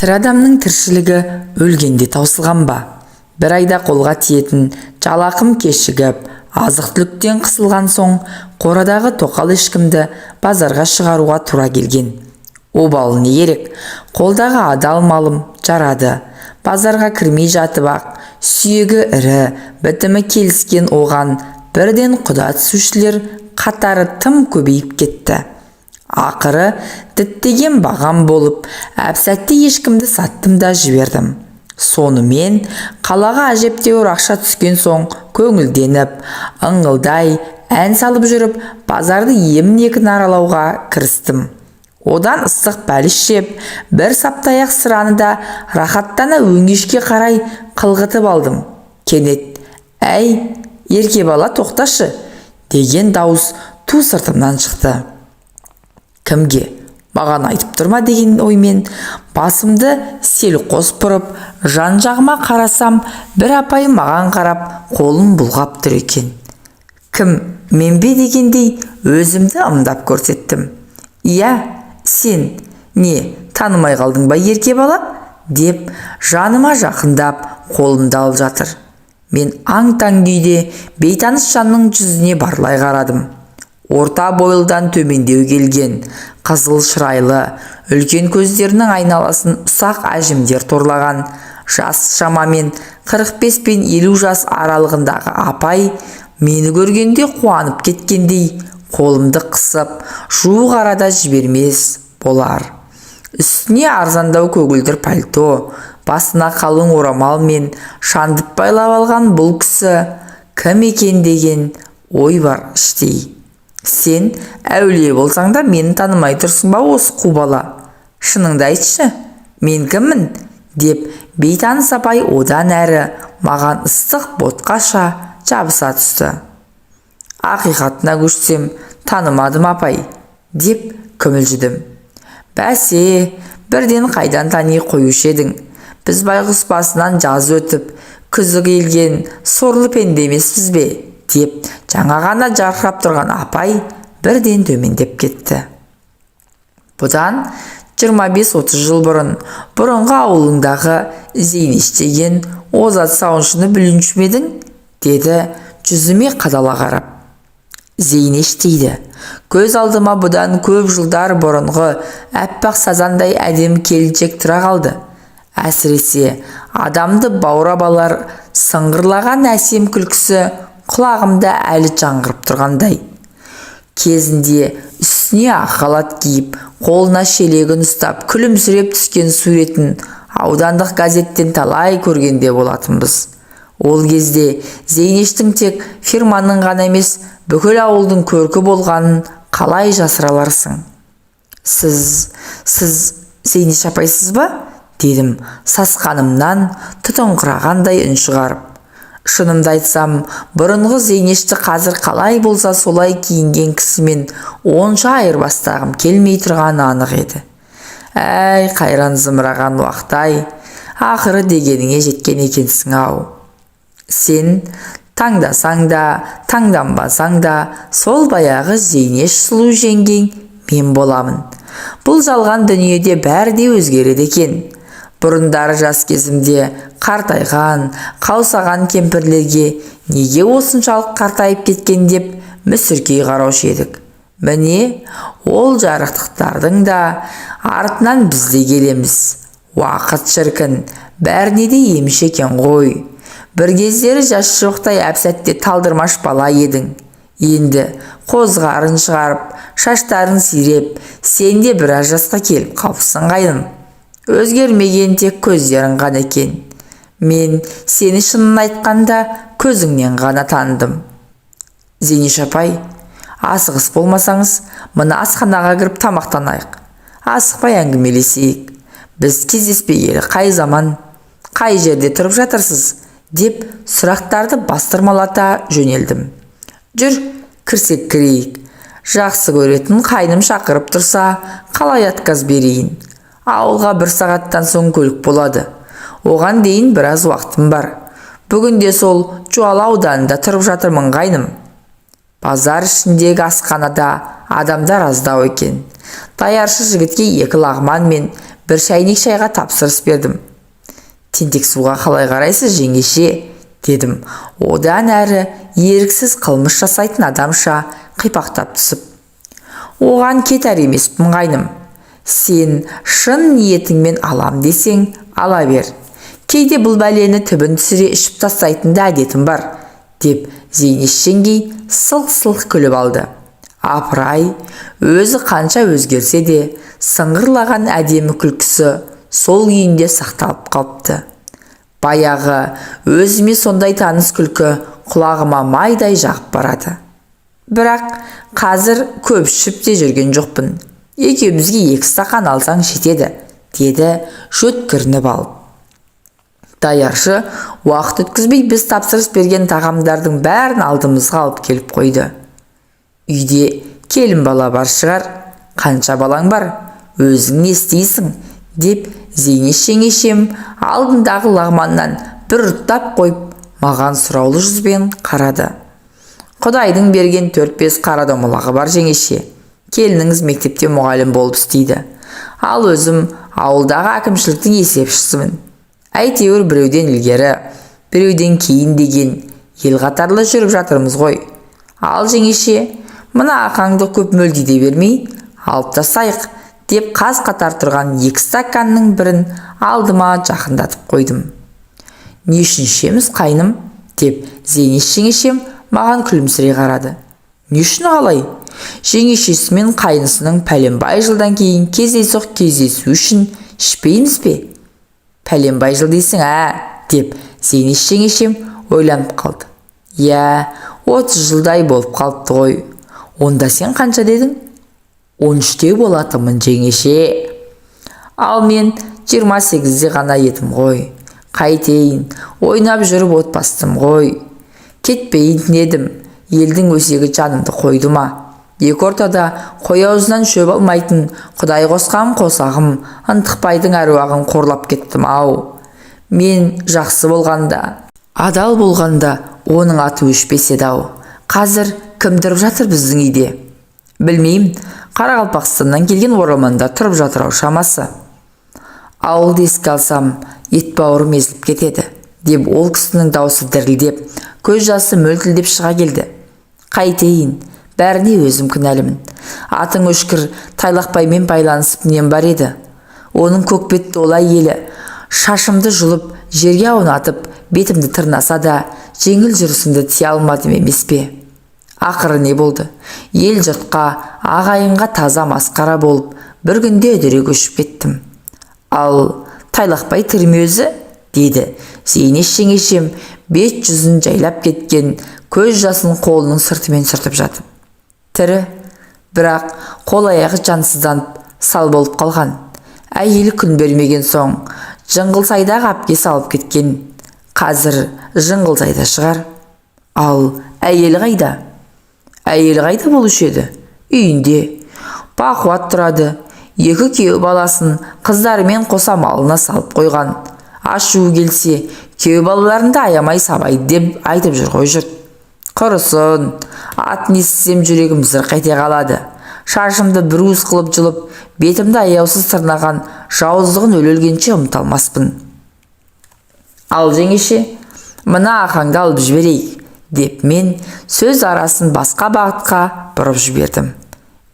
Тірі адамның тіршілігі өлгенде таусылған ба? Бір айда қолға тиетін жалақым кешігіп, азық-түліктен қысылған соң қорадағы тоқал ешкімді базарға шығаруға тура келген. Обалы не керек, қолдағы адал малым жарады. Базарға кірмей жатып-ақ, сүйегі ірі, бітімі келіскен оған бірден құда түсушілер қатары тым көбейіп кетті. Ақыры діттеген бағам болып, әп-сәтте ешкімді саттым да жібердім. Сонымен қалаға әжептәуір ақша түскен соң көңілденіп, ыңылдай ән салып жүріп, базарды емін-еркін аралауға кірістім. Одан ыстық бәліш жеп, бір саптаяқ сыраны да рахаттана өңешке қарай қылғытып алдым. Кенет, «Әй, ерке бала, тоқташы!» деген дауыс ту сыртымнан шықты. Кімге? Маған айтып тұр ма деген оймен басымды селқос бұрып, жан-жағыма қарасам, бір апай маған қарап қолын бұлғап тұр екен. Кім, мен бе дегендей өзімді ымдап көрсеттім. «Иә, сен не, танымай қалдың ба, ерке бала?» деп жаныма жақындап қолымды алып жатыр. Мен аң-таң күйде бейтаныс жанның жүзіне барлай қарадым. Орта бойлыдан төмендеу келген, қызыл шырайлы, үлкен көздерінің айналасын ұсақ әжімдер торлаған, жас шамамен 45 пен 50 жас аралығындағы апай мені көргенде қуанып кеткендей қолымды қысып, жуық арада жібермес болар. Үстіне арзандау көгілдір пальто, басына қалың орамал мен шандып байлап алған бұл кісі кім екен деген ой бар іштей. «Сен әулие болсаң да мені танымай тұрсың ба, осы қу бала? Шыныңды айтшы, мен кіммін?» деп бейтаныс апай одан әрі маған ыстық ботқаша жабыса түсті. «Ақиқатына көшсем, танымадым, апай», деп күмілжідім. «Бәсе, бірден қайдан тани қоюшы едің? Біз байғұс басынан жаз өтіп, күзі келген сорлы пенде емеспіз бе?» деп жаңа ғана жарқырап тұрған апай бірден төмендеп кетті. «Бұдан 25-30 жыл бұрын бұрынғы ауылыңдағы Зейнеш деген озат сауыншыны білуші ме едің?» деді жүзіме қадала қарап. Зейнеш дейді. Көз алдыма бұдан көп жылдар бұрынғы әппақ сазандай әдемі келіншек тұра қалды. Әсіресе адамды баурап алар сыңғырлаған әсем күлкісі құлағымда әлі жаңғырып тұрғандай. Кезінде үстіне ақ халат киіп, қолына шелегін ұстап, күлімсіреп түскен суретін аудандық газеттен талай көргенде болатынбыз. Ол кезде Зейнештің тек фирманың ғана емес, бүкіл ауылдың көркі болғанын қалай жасыра аларсың? Сіз Зейнеш апайсыз ба?» дедім сасқанымнан тұтыңқырағандай үн шығарып. Шынымды айтсам, бұрынғы Зейнешті қазір қалай болса солай киінген кісімен онша айырбастағым келмей тұрғаны анық еді. «Әй, қайран зымыраған уақыт-ай, ақыры дегеніңе жеткен екенсің-ау. Сен таңдасаң да, таңданбасаң да, сол баяғы Зейнеш сұлу жеңгең мен боламын. Бұл жалған дүниеде бәрі де өзгереді екен. Бұрындары жас кезімде қартайған, қаусаған кемпірлерге неге осыншалық қартайып кеткен деп мүсіркей қараушы едік. Міне, ол жарықтықтардың да артынан біз де келеміз. Уақыт, шіркін, бәріне де емші екен ғой. Бір кездері жас шыбықтай әп-сәтте талдырмаш бала едің. Енді қозғарын шығарып, шаштарың сиреп, сен де біраз жасқа келіп қалыпсың, қайным. Өзгермеген тек көздерің ғана екен. Мен сені шынын айтқанда көзіңнен ғана таныдым. Зейнеш апай, асығыс болмасаңыз, мына асханаға кіріп тамақтанайық. Асықпай әңгімелесейік. Біз кездеспегелі қай заман? Қай жерде тұрып жатырсыз?» деп сұрақтарды бастырмалата жөнелдім. «Жүр, кірсек кірейік. Жақсы көретін қайным шақырып тұрса, қалай отказ берейін? Ауылға бір сағаттан соң көлік болады. Оған дейін біраз уақытым бар. Бүгінде сол Жуалы ауданында тұрып жатырмын, қайным». Базар ішіндегі асханада адамдар аздау екен. Даяршы жігітке екі лағман мен Бір шәйнек шайға тапсырыс бердім. Тентек суға қалай қарайсыз, жеңеше? Дедім одан әрі еріксіз қылмыс жасайтын адамша қипақтап түсіп. Оған кетер емеспін, қайным. Сен шын ниетіңмен алам десең, ала бер. Кейде бұл бәлені түбін түсіре ішіп тастайтын да әдетім бар, деп Зейнеш жеңгей сылқ-сылқ күліп алды. Апырай, өзі қанша өзгерсе де, сыңғырлаған әдемі күлкісі сол күйінде сақталып қалыпты. Баяғы өзіме сондай таныс күлкі құлағыма майдай жағып барады. Бірақ қазір көп ішіп те жүрген жоқпын. Екеумізге 2 стақан алсаң жетеді, деді жөткірініп алып. Даяршы уақыт өткізбей біз тапсырыс берген тағамдардың бәрін алдымызға алып келіп қойды. Үйде келін бала бар шығар, қанша балаң бар, өзің не істейсің, деп Зейнеш жеңешем алдындағы лағманнан бір ұрттап қойып, маған сұраулы жүзбен қарады. Құдайдың берген 4-5 қара домалағы бар, жеңеше. Келініңіз мектепте мұғалім болып істейді. Ал өзім ауылдағы әкімшіліктің есепшісімін. Әйтеуір біреуден ілгері, біреуден кейін деген ел қатарлы жүріп жатырмыз ғой. Ал жеңеше, мына ақаңды көп мөлдейде бермей, алып тастайық, деп қаз қатар тұрған 2 стаканның бірін алдыма жақындатып қойдым. Не үшін ішеміз, қайным? Деп Зейнеш жеңешем маған күлімсірей қарады. Не үшін қалай? Жеңешесі мен қайнысының пәленбай жылдан кейін кездейсоқ кездесу үшін ішпейміз бе? Пәленбай жыл дейсің, ә? Деп Зейнеш жеңешем ойланып қалды. Иә, 30 жылдай болып қалыпты ғой. Онда сен қанша дедің? 13-те болатынмын, жеңеше. Ал мен 28-де ғана едім ғой. Қайтейін, ойнап жүріп от бастым ғой. Кетпейін едім, елдің өсегі жанымды қойды ма? Екі ортада қой аузынан шөп алмайтын Құдай қосқан қосағым Ынтықбайдың әруағын қорлап кеттім ау. Мен жақсы болғанда, адал болғанда оның аты өшпес еді ау. Қазір кім тұрып жатыр біздің үйде? Білмеймін, Қарақалпақстаннан келген оралмандар тұрып жатыр ау шамасы. Ауылды еске алсам, ет бауырым езіліп кетеді, деп ол кісінің даусы дірілдеп, көз жасы мөлтілдеп шыға келді. Қайтейін, бәріне өзім кінәлімін. Атың өшкір Тайлақбаймен байланысып нем бар еді. Оның көкбетті ол әйелі шашымды жұлып, жерге аунатып, бетімді тырнаса да, жеңіл жүрісімді тия алмадым емес пе? Ақыры не болды? Ел жұртқа, ағайынға таза масқара болып, бір күнде үдере көшіп кеттім. Ал Тайлақбай тірі ме өзі? Деді Зейнеш жеңешем бет жүзін жайлап кеткен көз жасын қолының сыртымен сүртіп жатып. Тірі, бірақ қол аяғы жансызданып сал болып қалған. Әйелі күн бермеген соң Жыңғылсайдағы әпкесі алып кеткен. Қазір Жыңғылсайда шығар. Ал әйелі қайда? Әйелі қайда болушы еді? Үйінде. Бақуат тұрады. 2 күйеу баласын қыздарымен қоса малына салып қойған. Ашуы келсе, күйеу балаларын да аямай сабайды деп айтып жүр ғой жұрт. Құрысын, атын естісем жүрегім зырқ ете қалады. Шашымды бір уыс қылып жұлып, бетімді аяусыз тырнаған жауыздығын өле-өлгенше ұмыта алмаспын. Ал жеңеше, мына ақаңды алып жіберейік, деп мен сөз арасын басқа бағытқа бұрып жібердім.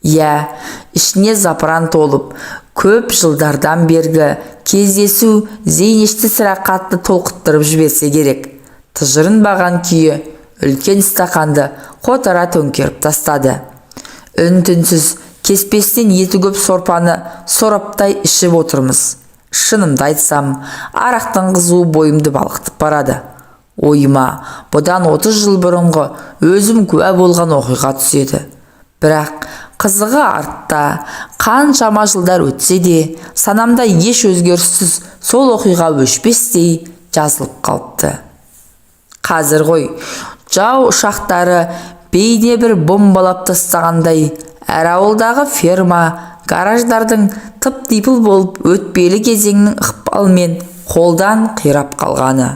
Иә, ішіне запыран толып, көп жылдардан бергі кездесу Зейнешті сірә қатты толқыттырып жіберсе керек. Тыжырынбаған күйі үлкен стақанды қотара төңкеріп тастады. Үн-түнсіз кеспесінен еті көп сорпаны сораптай ішіп отырмыз. Шынымды айтсам, арақтың қызуы бойымды балқытып барады. Ойыма бұдан 30 жыл бұрынғы өзім куә болған оқиға түседі. Бірақ қызығы артта, қаншама жылдар өтсе де, санамда еш өзгеріссіз сол оқиға өшпестей жазылып қалыпты. Қазір ғой, жау ұшақтары бейне бір бомбалап тастағандай, әр ауылдағы ферма, гараждардың тып-типыл болып өтпелі кезеңнің ықпалымен қолдан қирап қалғаны.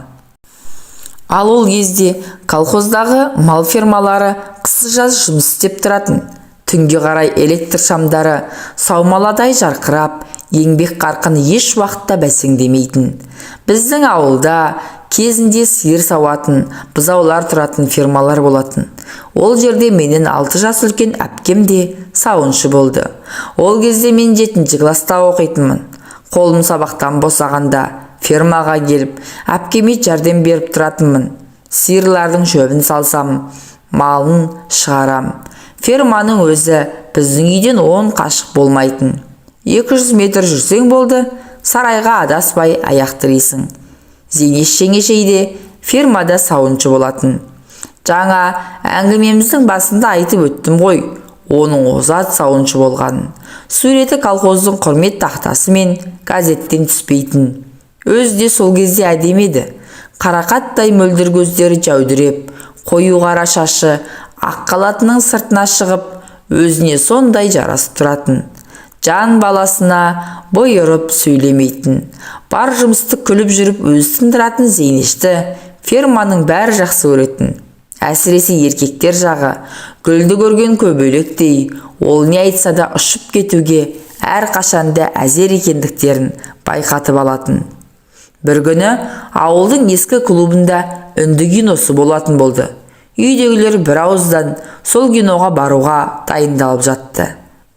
Ал ол кезде колхоздағы мал фермалары қысы-жаз жұмыс істеп тұратын. Түнге қарай электр шамдары саумаладай жарқырап, Еңбек қарқыны еш уақытта бәсеңдемейтін. Біздің ауылда кезінде сиыр сауатын, бұзаулар тұратын фермалар болатын. Ол жерде менен 6 жас үлкен әпкем де сауыншы болды. Ол кезде мен 7 класста оқитынмын. Қолым сабақтан босағанда фермаға келіп, әпкеме жәрдем беріп тұратынмын. Сиырлардың шөбін салсам, малын шығарам. Ферманың өзі біздің үйден 10 қашық болмайтын. 200 метр жүрсең болды, сарайға адаспай аяқ тірейсің. Зейнеш жеңешей де фермада сауыншы болатын. Жаңа әңгімеміздің басында айтып өттім ғой, оның озат сауыншы болғанын. Суреті колхоздың құрмет тақтасы мен газеттен түспейтін. Өзі де сол кезде әдемі еді. Қарақаттай мөлдір көздері жәудіреп, қою қара шашы ақ халатының сыртына шығып, өзіне сондай жарасып тұратын. Жан баласына бұйырып сөйлемейтін. Бар жұмысты күліп жүріп өзі тындыратын Зейнешті ферманың бәрі жақсы көретін. Әсіресе еркектер жағы, гүлді көрген көбелектей, ол не айтса да ұшып кетуге әрқашанда әзер екендіктерін байқатып алатын. Бір күні ауылдың ескі клубында үнді киносы болатын болды. Үйдегілер бір ауыздан сол киноға баруға дайындалып жатты.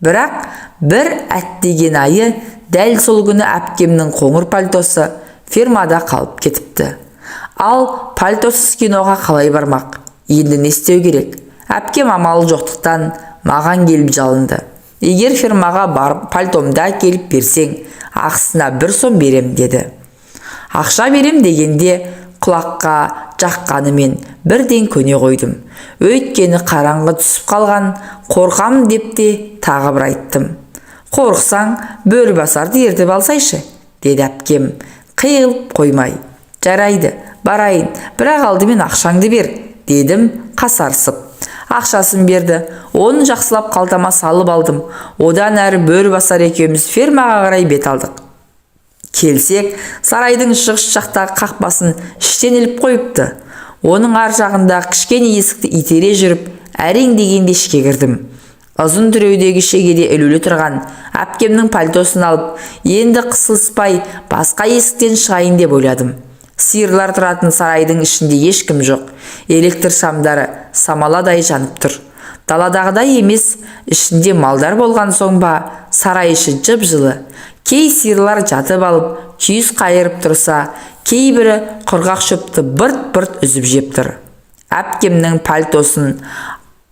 Бірақ бір әттеген айы, дәл сол күні әпкемнің қоңыр пальтосы фермада қалып кетіпті. Ал пальтосыз киноға қалай бармақ? Енді не істеу керек? Әпкем амалы жоқтықтан маған келіп жалынды. Егер фермаға барып пальтомды әкеліп берсең, ақысына 1 сом берем деді. Ақша берем дегенде құлаққа жаққанымен бірден көне қойдым. Өйткені қараңғы түсіп қалған, қорқам деп те тағы бір айттым. Қорықсаң, Бөрібасарды ертіп алсайшы, деді әпкем, қиылып қоймай. Жарайды, барайын, бірақ алдымен ақшаңды бер, дедім қасарысып. Ақшасын берді, оны жақсылап қалтама салып алдым. Одан әрі Бөрібасар екеуміз фермаға қарай бет алдық. Келсек, сарайдың шығыс жақтағы қақпасын іштен іліп қойыпты. Оның ар жағындағы кішкене есікті итере жүріп, әрең дегенде ішке кірдім. Ұзын тіреудегі шегеде ілулі тұрған әпкемнің пальтосын алып, енді қысылыспай басқа есіктен шығайын деп ойладым. Сиырлар тұратын сарайдың ішінде ешкім жоқ. Электр шамдары самаладай жанып тұр. Даладағыдай емес, ішінде малдар болған соң ба, сарай іші жып-жылы. Кей сиырлар жатып алып, күйіс қайырып тұрса, кейбірі құрғақ шөпті бырт-бырт үзіп жеп тұр. Әпкемнің пальтосын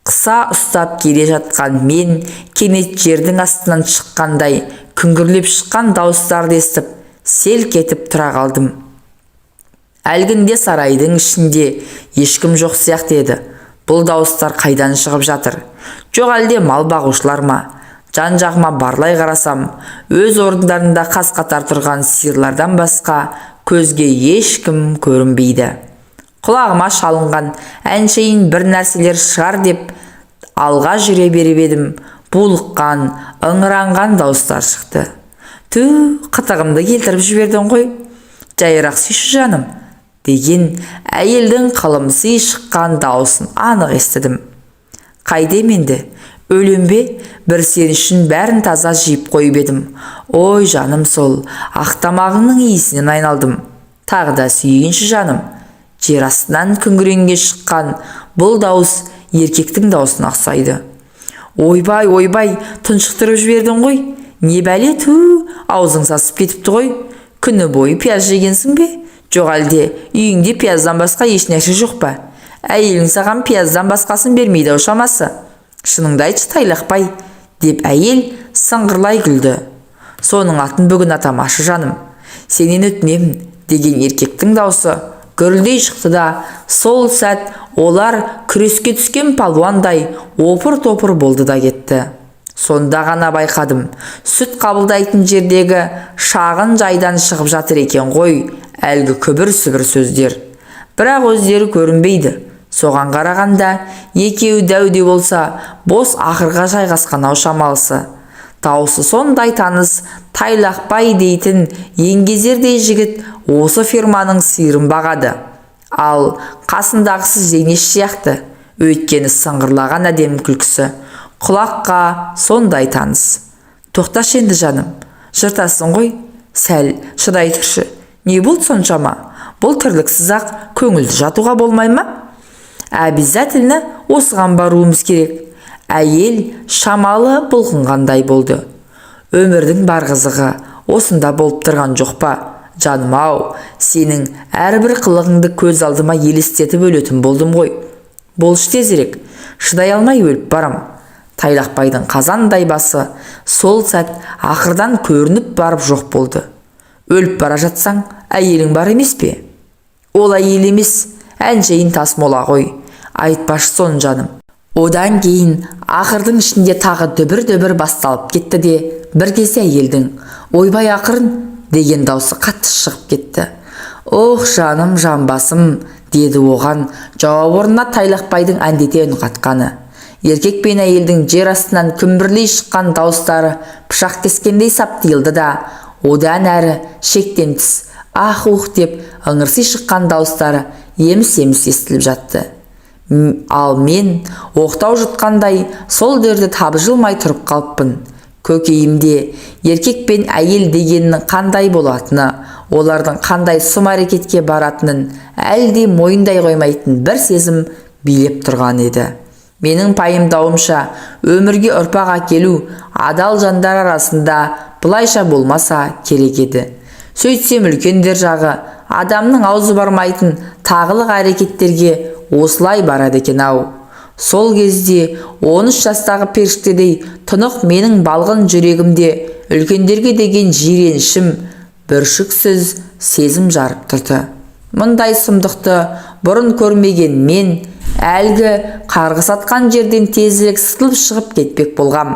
қыса ұстап келе жатқан мен кенет жердің астынан шыққандай күңгірлеп шыққан дауыстарды естіп, селк етіп тұра қалдым. Әлгінде сарайдың ішінде ешкім жоқ сияқты еді. Бұл дауыстар қайдан шығып жатыр? Жоқ әлде мал бағушылар ма? Жан жағыма барлай қарасам, өз орындарында қас қатар тұрған сиырлардан басқа көзге ешкім көрінбейді. Құлағыма шалынған әншейін бір нәрселер шығар деп алға жүре беріп едім, булыққан, ыңыранған дауыстар шықты. Тү, қытығымды келтіріп жібердің ғой. Жайырақ сүйші жаным, деген әйелдің қылымси шыққан дауысын анық естідім. Қайдем енді? Өлем бе? Бір сен үшін бәрін таза жиып қойып едім. Ой, жаным сол, ақ тамағыңның иісінен айналдым. Тағы да сүйейінші жаным. Жер астынан күңіренге шыққан бұл дауыс еркектің дауысына ұқсайды. Ойбай, ойбай, тұншықтырып жібердің ғой. Не бәле, ту, аузың сасып кетіпті ғой. Күні бойы пияз жегенсің бе? Жоқ әлде үйіңде пияздан басқа ешнәрсе жоқ па? Әйелің саған пияздан басқасын бермейді ау шамасы. Шыныңды айтшы, Тайлақбай, деп әйел сыңғырлай күлді. Соның атын бүгін атамашы жаным. Сенен өтінемін, деген еркектің даусы гүрілдей шықты да, сол сәт олар күреске түскен палуандай опыр-топыр болды да кетті. Сонда ғана байқадым, сүт қабылдайтын жердегі шағын жайдан шығып жатыр екен ғой әлгі күбір-сүбір сөздер. Бірақ өздері көрінбейді. Соған қарағанда екеуі дәу де болса бос ақырға жайғасқан ау шамалысы. Даусы сондай таныс Тайлақбай дейтін еңгезердей жігіт осы ферманың сиырын бағады. Ал қасындағысы Зейнеш сияқты, өйткені сыңғырлаған әдемі күлкісі құлаққа сондай таныс. Тоқташы енді жаным, Жыртасың ғой, сәл шыдай тұршы. Не болды соншама? Бұл тірліксіз-ақ көңілді жатуға болмай ма? Обязательно осыған баруымыз керек. Әйел шамалы бұлқынғандай болды. Өмірдің бар қызығы осында болып тұрған жоқ па? Жаным-ау, сенің әрбір қылығыңды көз алдыма елестетіп өлетін болдым ғой. Болшы тезірек, шыдай алмай өліп барам. Тайлақбайдың қазандай басы сол сәт ақырдан көрініп барып жоқ болды. Өліп бара жатсаң, әйелің бар емес пе? Ол әйел емес, әншейін тас мола ғой. Айтпашы соны, жаным. Одан кейін ақырдың ішінде тағы дүбір-дүбір басталып кетті де, бір кезде әйелдің «Ойбай, ақырын!» деген даусы қатты шығып кетті. «Ох, жаным, жамбасым!» деді оған жауап орнына Тайлақбайдың әндете үн қатқаны. Еркек пен әйелдің жер астынан күмбірлей шыққан дауыстары пышақ кескендей сап тыйылды да, одан әрі шектен тыс ах-ух деп ыңырси шыққан дауыстары еміс-еміс естіліп жатты. Ал мен оқтау жұтқандай сол жерде табжылмай тұрып қалыппын. Көкейімде еркек пен әйел дегеннің қандай болатыны, олардың қандай сұм әрекетке баратынын әлі де мойындай қоймайтын бір сезім билеп тұрған еді. Менің пайымдауымша, өмірге ұрпақ әкелу адал жандар арасында былайша болмаса керек еді. Сөйтсем, үлкендер жағы адамның аузы бармайтын тағылық әрекеттерге осылай барады екен-ау. Сол кезде 13 жастағы періштедей тұнық менің балғын жүрегімде үлкендерге деген жиренішім бүршіксіз сезім жарып тұрды. Мұндай сұмдықты бұрын көрмеген мен әлгі қарғыс атқан жерден тезірек сытылып шығып кетпек болғам.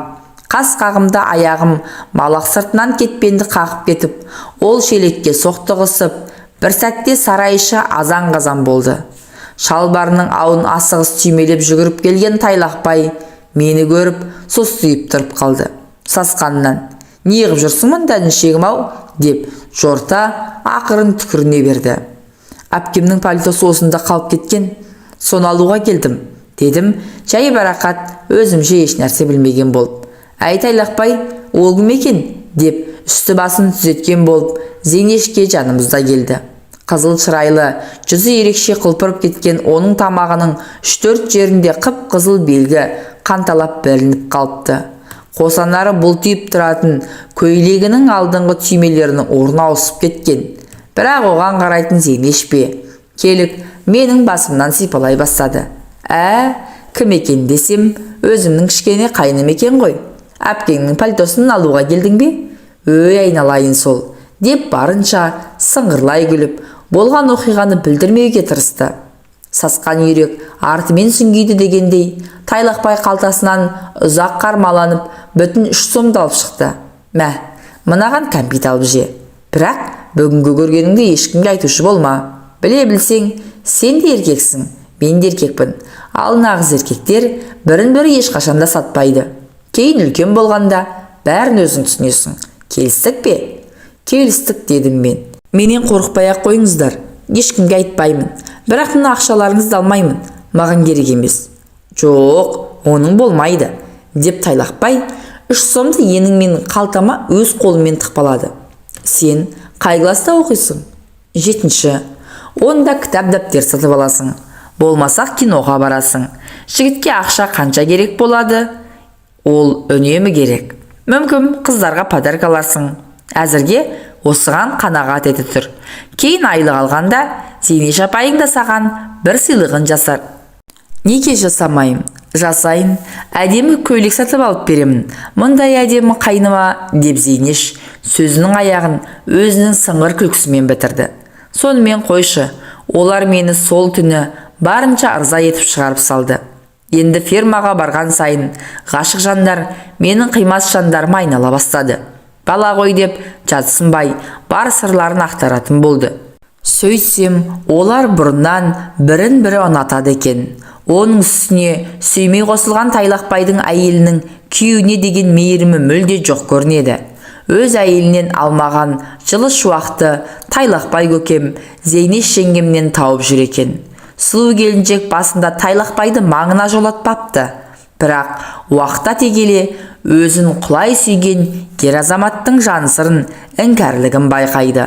Қас қағымда аяғым малақ сыртынан кетпенді қағып кетіп, ол шелекке соқтығысып, бір сәтте сарай іші азан-қазан болды. Шалбарының ауын асығыс түймелеп жүгіріп келген Тайлақбай мені көріп, состиып тұрып қалды. Сасқанынан, «Не қып жүрсің мұнда, інішегім-ау?» деп жорта ақырын түкіріне берді. «Әпкемнің пальтосы осында қалып кеткен, соны алуға келдім», дедім жайбарақат, өзімше ешнәрсе білмеген болып. «Әй, Тайлақбай, ол кім екен?» деп үсті басын түзеткен болып Зейнешке жанымызда келді. Қызыл шырайлы, жүзі ерекше құлпырып кеткен оның тамағының 3-4 жерінде қып-қызыл белгі қанталап білініп қалыпты. Қосанары бұлтиып тұратын көйлегінің алдыңғы түймелерінің орны ауысып кеткен. Бірақ оған қарайтын Зейнеш пе? Келік менің басымнан сипалай бастады. «Ә, кім екен десем, өзімнің кішкене қайным екен ғой. Әпкеңнің пальтосын алуға келдің бе? Өй, айналайын сол», деп барынша сыңғырлай күліп, болған оқиғаны білдірмеуге тырысты. Сасқан үйрек артымен сүңгиді дегендей, Тайлақбай қалтасынан ұзақ қармаланып, бүтін 3 сомды алып шықты. «Мә, мынаған кәмпит алып же. Бірақ бүгінгі көргеніңді ешкімге айтушы болма. Біле білсең, сен де еркексің, мен де еркекпін. Ал нағыз еркектер бірін-бірі ешқашан да сатпайды. Кейін үлкен болғанда бәрін өзің түсінесің. Келістік пе?» «Келістік», дедім мен. «Менен қорықпай-ақ қойыңыздар, ешкімге айтпаймын. Бірақ мына ақшаларыңызды алмаймын, маған керек емес». «Жоқ, оның болмайды», деп Тайлақбай 3 сомды енің менің қалтама өз қолымен тықпалады. «Сен қай класста оқисың?» 7-ші. «Онда кітап, дәптер сатып аласың. Болмасақ киноға барасың. Жігітке ақша қанша керек болады? Ол үнемі керек. Мүмкін, қыздарға подарок аларсың. Әзірге осыған қанағат ете тұр. Кейін айлық алғанда Зейнеш апайың да саған бір сыйлығын жасар». «Неге жасамайым? Жасайын. Әдемі көйлек сатып алып беремін. Мұндай әдемі қайныма», деп Зейнеш сөзінің аяғын өзінің сыңғыр күлкісімен бітірді. Сонымен қойшы, олар мені сол түні барынша ырза етіп шығарып салды. Енді фермаға барған сайын ғашық жандар менің қимас жандарыма айнала бастады. Бала ғой деп жатсынбай, бар сырларын ақтаратын болды. Сөйтсем, олар бұрыннан бірін-бірі ұнатады екен. Оның үстіне сүймей қосылған Тайлақбайдың әйелінің күйеуіне деген мейірімі мүлде жоқ көрінеді. Өз әйелінен алмаған жылы шуақты Тайлақбай көкем Зейнеш жеңгемнен тауып жүр екен. Сұлу келіншек басында Тайлақбайды маңына жолатпапты. Бірақ уақыт өте келе Өзін құлай сүйген ер азаматтың жан сырын, іңкәрлігін байқайды.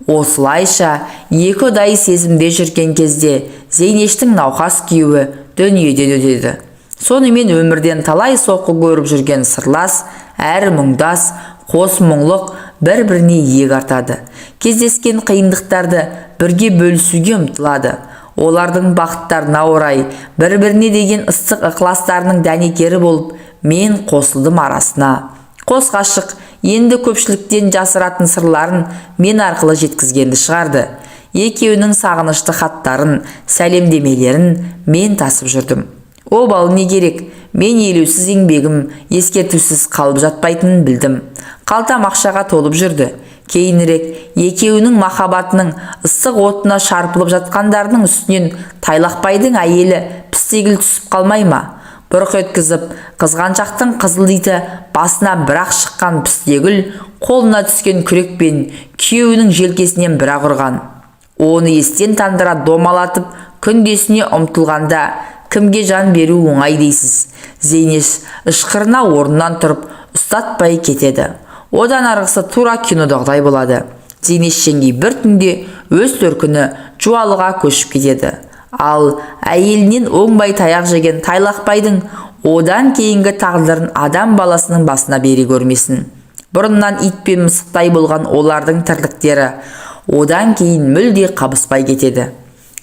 Осылайша екі ұдай сезімде жүрген кезде Зейнештің науқас күйеуі дүниеден өтеді. Сонымен өмірден талай соққы көріп жүрген сырлас әрі мұңдас қос мұңлық бір-біріне иек артады. Кездескен қиындықтарды бірге бөлісуге ұмтылады. Олардың бақыттарына орай бір-біріне деген ыстық ықыластарының дәнекері болып мен қосылдым арасына. Қос ғашық енді көпшіліктен жасыратын сырларын мен арқылы жеткізгенді шығарды. Екеуінің сағынышты хаттарын, сәлемдемелерін мен тасып жүрдім. Обал не керек, мен елеусіз еңбегім ескертусіз қалып жатпайтынын білдім. Қалтам ақшаға толып жүрді. Кейінірек екеуінің махаббатының ыстық отына шарпылып жатқандарының үстінен Тайлақбайдың әйелі Пістегіл түсіп қалмай ма? Бұрқ еткізіп, қызғаншақтың қызыл иті басына бір-ақ шыққан Пістегіл қолына түскен күрекпен күйеуінің желкесінен бір-ақ ұрған. Оны естен тандыра домалатып, күндесіне ұмтылғанда кімге жан беру оңай дейсіз? Зейнеш ышқырына орнынан тұрып, ұстатпай кетеді. Одан арғысы тура кинодағыдай болады. Зейнеш жеңгей бір түнде өз төркіні Жуалыға көшіп кетеді. Ал әйелінен оңбай таяқ жеген Тайлақбайдың одан кейінгі тағдырын адам баласының басына бере көрмесін. Бұрыннан ит пен мысықтай болған олардың тірліктері одан кейін мүлде қабыспай кетеді.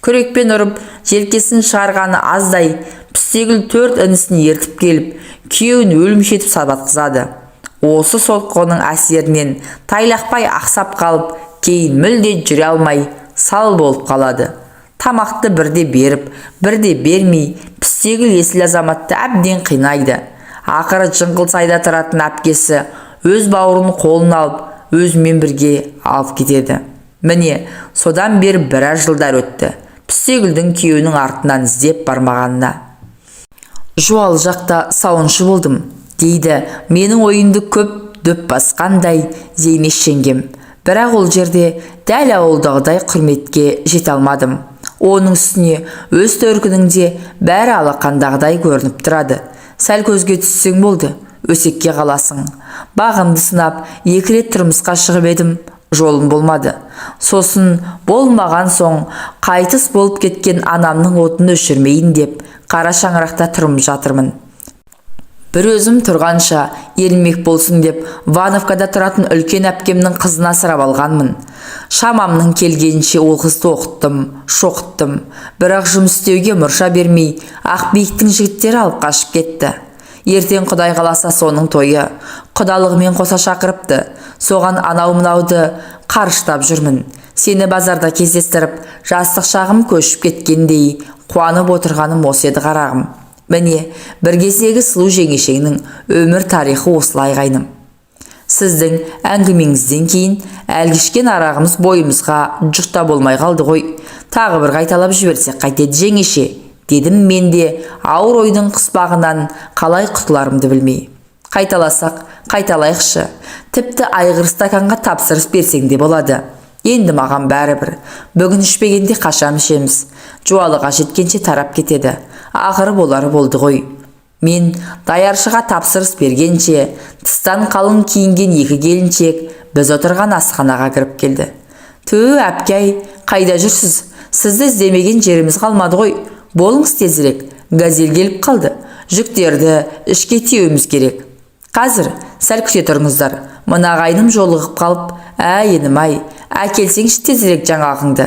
Күрекпен ұрып, желкесін шығарғаны аздай, Пістегіл 4 інісін ертіп келіп, күйеуін өлімші етіп сабатқызады. Осы соққының әсерінен Тайлақбай ақсап қалып, кейін мүлде жүре алмай, сал болып қалады. Тамақты бірде беріп, бірде бермей, Пістегіл есіл азаматты әбден қинайды. Ақыры Жыңғылсайда тұратын әпкесі өз бауырын қолына алып, өзімен бірге алып кетеді. Міне, содан бері біраз жылдар өтті. Пістегілдің күйеуінің артынан іздеп бармағанына. Жуалы жақта сауыншы болдым, дейді менің ойымды көп дөп басқандай Зейнеш жеңгем. Бірақ ол жерде дәл ауылдағыдай құрметке жете алмадым. Оның үстіне өз төркініңде бәрі алақандағыдай көрініп тұрады. Сәл көзге түссең болды, өсекке қаласың. Бағымды сынап, 2 рет тұрмысқа шығып едім, жолым болмады. Сосын болмаған соң қайтыс болып кеткен анамның отын өшірмейін деп қара шаңырақта тұрып жатырмын. Бір өзім тұрғанша ермек болсын деп Вановкада тұратын үлкен әпкемнің қызын асырап алғанмын. Шамамның келгенше ол қызды оқыттым, шоқыттым. Бірақ жұмыс істеуге мұрша бермей, Ақбиіктің жігіттері алып қашып кетті. Ертең Құдай қаласа соның тойы. Құдалығымен қоса шақырыпты. Соған анау-мынауды қарыштап жүрмін. Сені базарда кездестіріп, жастық шағым көшіп кеткендей қуанып отырғаным осы еді қарағым. Міне, бір кездегі сұлу жеңешеңнің өмір тарихы осылай қайным. Сіздің әңгімеңізден кейін әлгі ішкен арағымыз бойымызға жұқта болмай қалды ғой. Тағы бір қайталап жіберсек қайтеді жеңеше, дедім мен де ауыр ойдың қыспағынан қалай құтыларымды білмей. Қайталасақ, қайталайықшы. Тіпті айғыр стаканға тапсырыс берсең де болады. Енді маған бәрібір. Бүгін ішпегенде қашан ішеміз? Жуалыға жеткенше тарап кетеді. Ақыры болары болды ғой. Мен даяршыға тапсырыс бергенше, тыстан қалың киінген екі келіншек біз отырған асханаға кіріп келді. Ту, әпке-ай, қайда жүрсіз? Сізді іздемеген жеріміз қалмады ғой. Болыңыз тезірек, газель келіп қалды. Жүктерді ішке тиеуіміз керек. Қазір сәл күте тұрыңыздар. Мына ағайыным жолығып қалып, әй інім-ай, әкелсеңші тезірек жаңағыңды.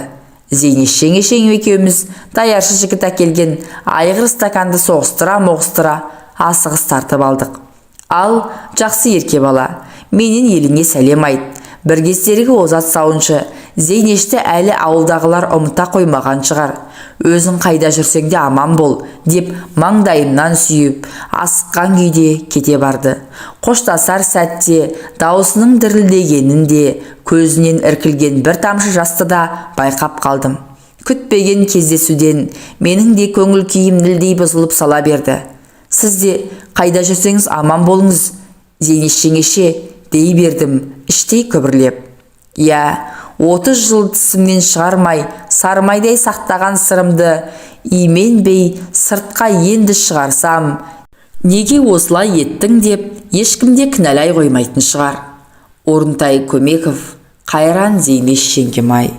Зейнеш жеңешең екеуміз даяршы жігіт әкелген айғыр стаканды соғыстыра-моғыстыра асығыс тартып алдық. Ал, жақсы ерке бала, менен еліңе сәлем айт. Бір кездергі озат сауыншы Зейнешті әлі ауылдағылар ұмыта қоймаған шығар. Өзің қайда жүрсең де аман бол, деп маңдайымнан сүйіп, асыққан күйде кете барды. Қоштасар сәтте даусының дірілдегенін де, көзінен іркілген бір тамшы жасты да байқап қалдым. Күтпеген кездесуден менің де көңіл күйім нілдей бұзылып сала берді. Сіз де қайда жүрсеңіз аман болыңыз, Зейнеш жеңеше, дей бердім, іштей күбірлеп. Иә, 30 жыл тісімнен шығармай, сармайдай сақтаған сырымды именбей сыртқа енді шығарсам, Неге осылай еттің деп ешкім де кінәлай қоймайтын шығар. Орынтай Көмеков, қайран Зейнеш жеңгем-ай.